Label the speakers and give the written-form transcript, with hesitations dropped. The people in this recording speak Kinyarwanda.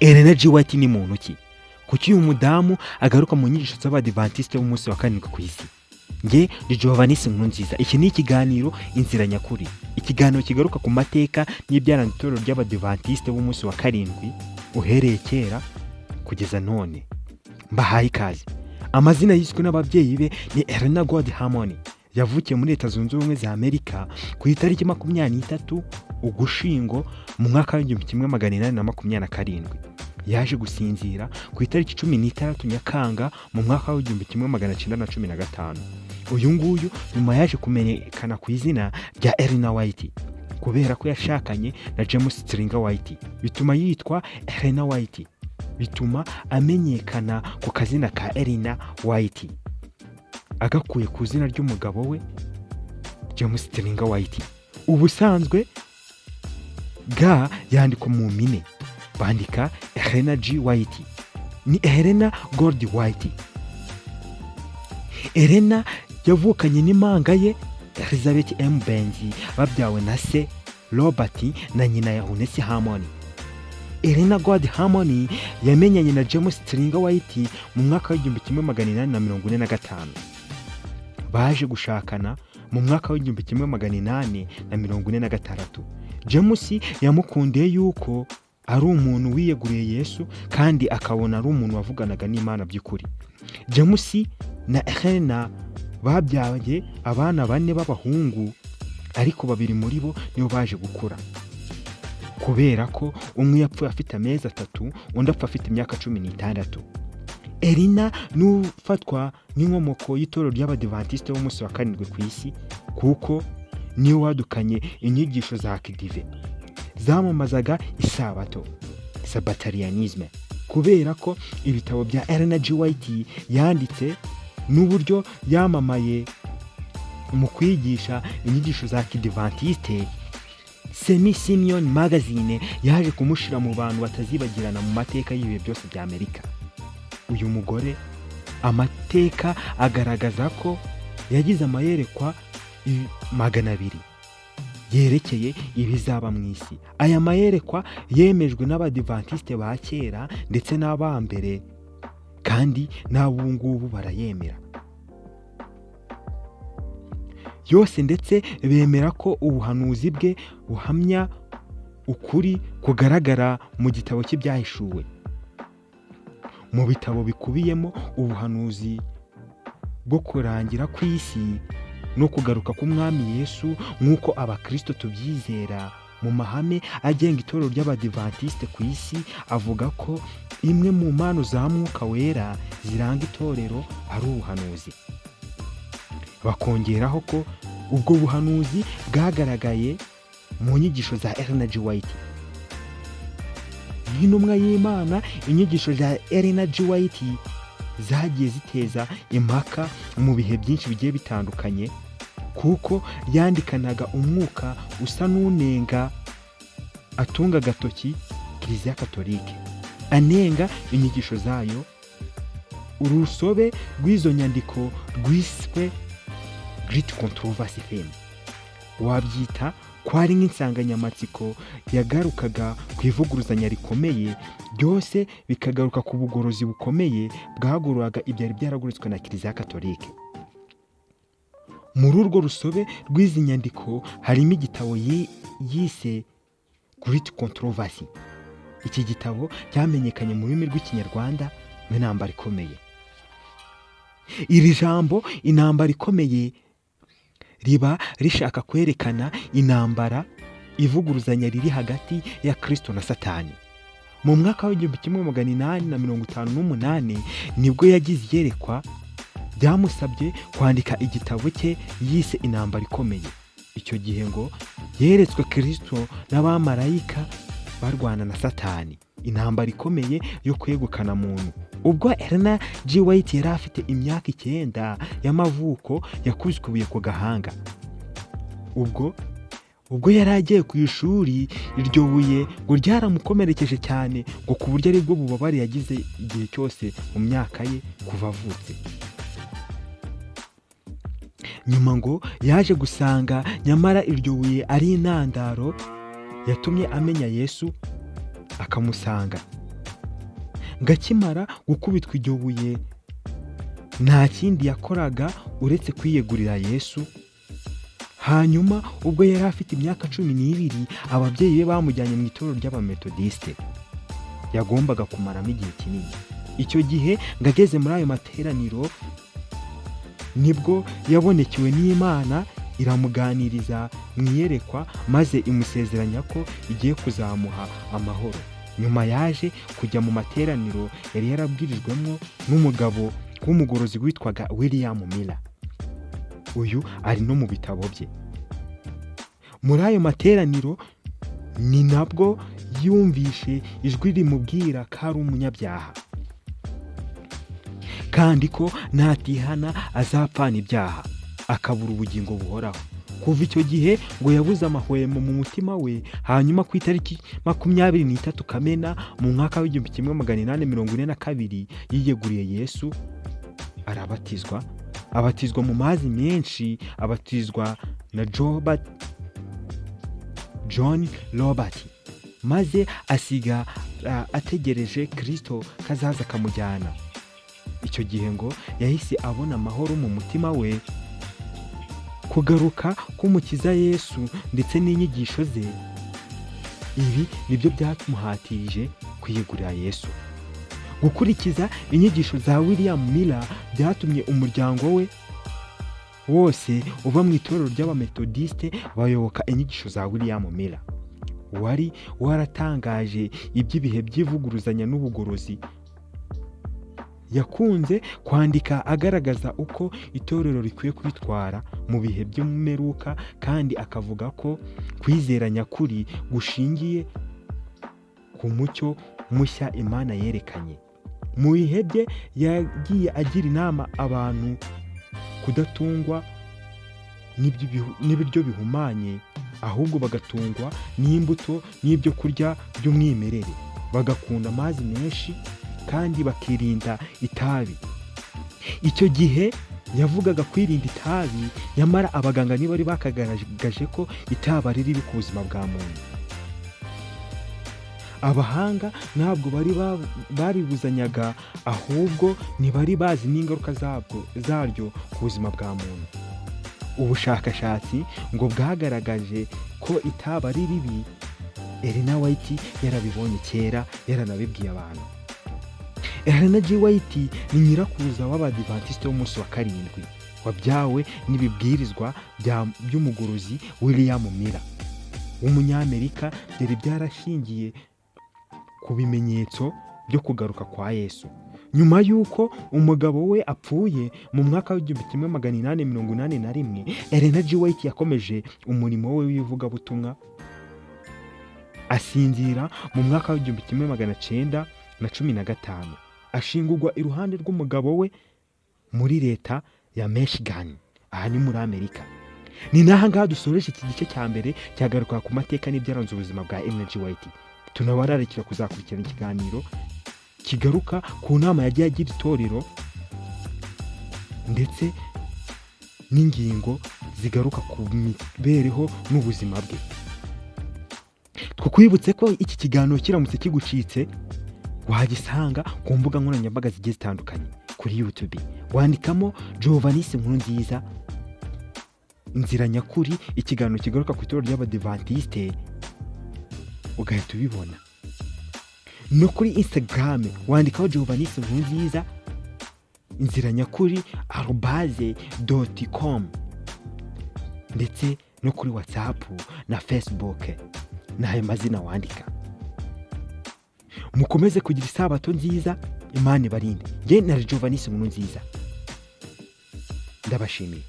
Speaker 1: Elena G White ni muntu ki? Kuki uyu mudamu agaruka mu nyigisho z'Abadivantisite b'umunsi wa karindwi ku isi? Nge ni Giovannis Nkurunziza. Iki ni ikiganiro Inzira Nyakuri, ikiganiro kigaruka ku mateka n'ibyaranze itorero ry'Abadivantisite b'umunsi wa karindwi uhereye kera kugeza none. Mbahaye ikaze. Amazina yiswe n'ababyeyi be ni Elena Gold Harmon. Yavukiye muri Leta Zunze Ubumwe za Amerika ku itariki 23 Ugushyingo mu mwaka w'1827. Yaje gusinzira ku itariki 16 Nyakanga mu mwaka w'1915. Uyu nguyu nyuma yaje kumenyekana ku izina rya Elena White kubera ko yashakanye na James Stringer White, bituma yitwa Elena White, bituma amenyekana ku kazina ka Elena White, agakuye ku izina ry'umugabo we James Stringer White. Ubusanzwe ga yandikwa mu mpine, bandika Elena G White, ni Helena Gold White. Elena yavukanye n'impanga ye Elizabeth M Benz, babyawe na se Robert na nyina ya Eunice Harmon. Elena Gold Harmon yamenyanye na James Stringer White mu mwaka w'1845. Baje gushakana mu mwaka w'1846. James yamukundiye yuko ari umuntu wiyeguriye Yesu kandi akabona ari umuntu wavuganaga n'Imana by'ukuri. James na Helena babyaye abana bane b'abahungu, ariko babiri muri bo nibo baje gukura, kubera ko umwe yapfuye afite amezi 3, undi apfa afite imyaka 16. Elena n'ufatwa nk'inkomoko y'itorero ry'Abadivantisite b'umunsi wa karindwi ku isi, kuko niwe wadukanye inyigisho za kidive zamamazaga isabato, Sabbatarianisme, kubera ko ibitabo bya Elena G White yanditse n'uburyo yamamaye mu kwigisha inyigisho za kidivantiste, Semi Simeon Magazine yaje kumushyira mu bantu batazibagirana mu mateka y'ibihe byose bya Amerika. Uyu mugore amateka agaragaza ko yagize amayerekwa 200 yerekeye ibizaba mu isi. Aya mayerekwa yemejwe n'Abadivantisite ba kera ndetse n'abambere, kandi n'ab'ubu ngubu barayemera yose, ndetse bemera ko ubuhanuzi bwe buhamya ukuri kugaragara mu gitabo cy'Ibyahishuwe. Mu bitabo bikubiyemo ubuhanuzi bwo kurangira kw'isi no kugaruka k'Umwami Yesu nk'uko Abakristo tubyizera, mu mahame agenga itorero ry'Abadivantisite ku isi avuga ko imwe mu mpano za Mwuka Wera ziranga itorero ari ubuhanuzi, bakongeraho ko ubwo buhanuzi bwagaragaye mu nyigisho za Elena G White nk'intumwa y'Imana. Inyigisho za Elena G White zagiye ziteza impaka mu bihe byinshi bigiye bitandukanye, kuko yandikanaga umwuka usa n'unenga, atunga agatoki Kiliziya Katolike, anenga inyigisho zayo. Urusobe rw'izo nyandiko rwiswe Great Controversy Theme, wabyita ko ari nk'insanganyamatsiko yagarukaga ku ivuguruzanya rikomeye, byose bikagaruka ku bugorozi bukomeye bwagororaga ibyari byaraguritswe na Kiliziya Katolike. Muri urwo rusobe rw'izi nyandiko harimo igitabo yise Great Controversy. Iki gitabo cyamenyekanye mu rurimi rw'Ikinyarwanda nk'Intambara Ikomeye. Iri jambo intambara ikomeye riba rishaka kwerekana intambara ivuguruzanya riri hagati ya Kirisito na Satani. Mu mwaka w'1858 nibwo yagize iyerekwa byamusabye kwandika igitabo cye yise Intambara Ikomeye. Icyo gihe ngo yeretswe Kirisito n'abamarayika barwana na Satani, intambara ikomeye yo kwegukana muntu. Ubwo Elena G White yari afite imyaka 9 y'amavuko, yakubiswe ibuye ku gahanga ubwo yari agiye ku ishuri. Iryo buye ngo ryaramukomerekeje cyane, ngo ku buryo aribwo bubabare yagize igihe cyose mu myaka ye kuva avutse. Nyuma ngo yaje gusanga nyamara iryo buye ari intandaro yatumye amenya Yesu akamusanga. Ngo akimara gukubitwa iryo buye, nta kindi yakoraga uretse kwiyegurira Yesu. Hanyuma ubwo yari afite imyaka 12, ababyeyi be bamujyanye mu itorero ry'Abametodisite yagombaga kumaramo igihe kinini. Icyo gihe ngo ageze muri ayo materaniro, nibwo yabonekewe n'Imana, iramuganiriza mu iyerekwa, maze imusezeranya ko igiye kuzamuha amahoro. Nyuma yaje kujya mu materaniro yari yarabwirijwemo n'umugabo w'umugorozi witwaga William Miller. Uyu ari no mu bitabo bye. Muri ayo materaniro ni nabwo yumvishe ijwi rimubwira ko ari umunyabyaha kandi ko natihana azapfana ibyaha, akabura ubugingo buhoraho. Kuva icyo gihe ngo yabuze amahwemo mu mutima we. Hanyuma ku itariki 23 Kamena mu mwaka w'1842 yiyeguriye Yesu, arabatizwa, abatizwa mu mazi menshi, abatizwa na John Robert, maze asiga ategereje Kirisito kazaza akamujyana. Icyo gihe ngo yahise abona amahoro mu mutima we. Kugaruka k'Umukiza Yesu ndetse n'inyigisho ze, ibi nibyo byamuhatirije kwiyegurira Yesu. Gukurikiza inyigisho za William Miller byatumye umuryango we wose uva mu itorero ry'Abametodisite, bayoboka inyigisho za William Miller wari waratangaje iby'ibihe by'ivuguruzanya n'ubugorozi. Yakunze kwandika agaragaza uko itorero rikwiye kwitwara mu bihe by'imperuka, kandi akavuga ko kwizera nyakuri gushingiye ku mucyo mushya Imana yerekanye. Mu bihe bye yagiye agira inama abantu kudatungwa n'ibiryo bihumanye, ahubwo bagatungwa n'imbuto n'ibyo kurya by'umwimerere, bagakunda amazi menshi kandi bakirinda itabi. Icyo gihe yavugaga kwirinda itabi, nyamara abaganga ntibari bakagaragaje ko itabi ari ribi ku buzima bwa muntu. Abahanga ntabwo bari baribuzanyaga, ahubwo ntibari bazi n'ingaruka zaryo ku buzima bwa muntu. Ubushakashatsi ngo bwagaragaje ko itabi ari ribi, Elena White yarabibonye kera, yaranabibwiye abantu. Elena G. White ni nyirakuruza w'Abadivantisite b'umunsi wa karindwi, wabyawe n'ibibwirizwa by'umugorozi William Miller w'Umunyamerika, byari byarashingiye ku bimenyetso byo kugaruka kwa Yesu. Nyuma y'uko umugabo we apfuye mu mwaka w'1881, Elena G. White yakomeje umurimo we w'ivugabutumwa, asinzira mu mwaka w'1915, ashingurwa iruhande rw'umugabo we muri leta ya Michigan, aha ni muri Amerika. Ni n'aha ngaha dusoreje iki gice cya mbere cyagaruka ku mateka n'ibyaranze ubuzima bwa Ellen G. White. Tunabararikira kuzakurikirana ikiganiro kigaruka ku nama yagiye agira itorero ndetse n'ingingo zigaruka ku mibereho n'ubuzima bwe. Tukwibutse ko iki kiganiro kiramutse kigucitse, wagisanga ku mbuga nkoranyambaga zigiye zitandukanye. Kuri YouTube wandikamo Jovanisi Nkuru Nziza, Inzira Nyakuri, ikiganiro kigaruka ku itorero ry'Abadivantisite, ugahita ubibona. No kuri Instagram wandikaho Jovanisi Nkuru Nziza, Inzira Nyakuri @.com, ndetse no kuri WhatsApp na Facebook n'ayo mazina wandika. Mukomeze kugira isabato nziza, Imana ibarinde. Nge na Jovanisi Nkuru Nziza, ndabashimiye.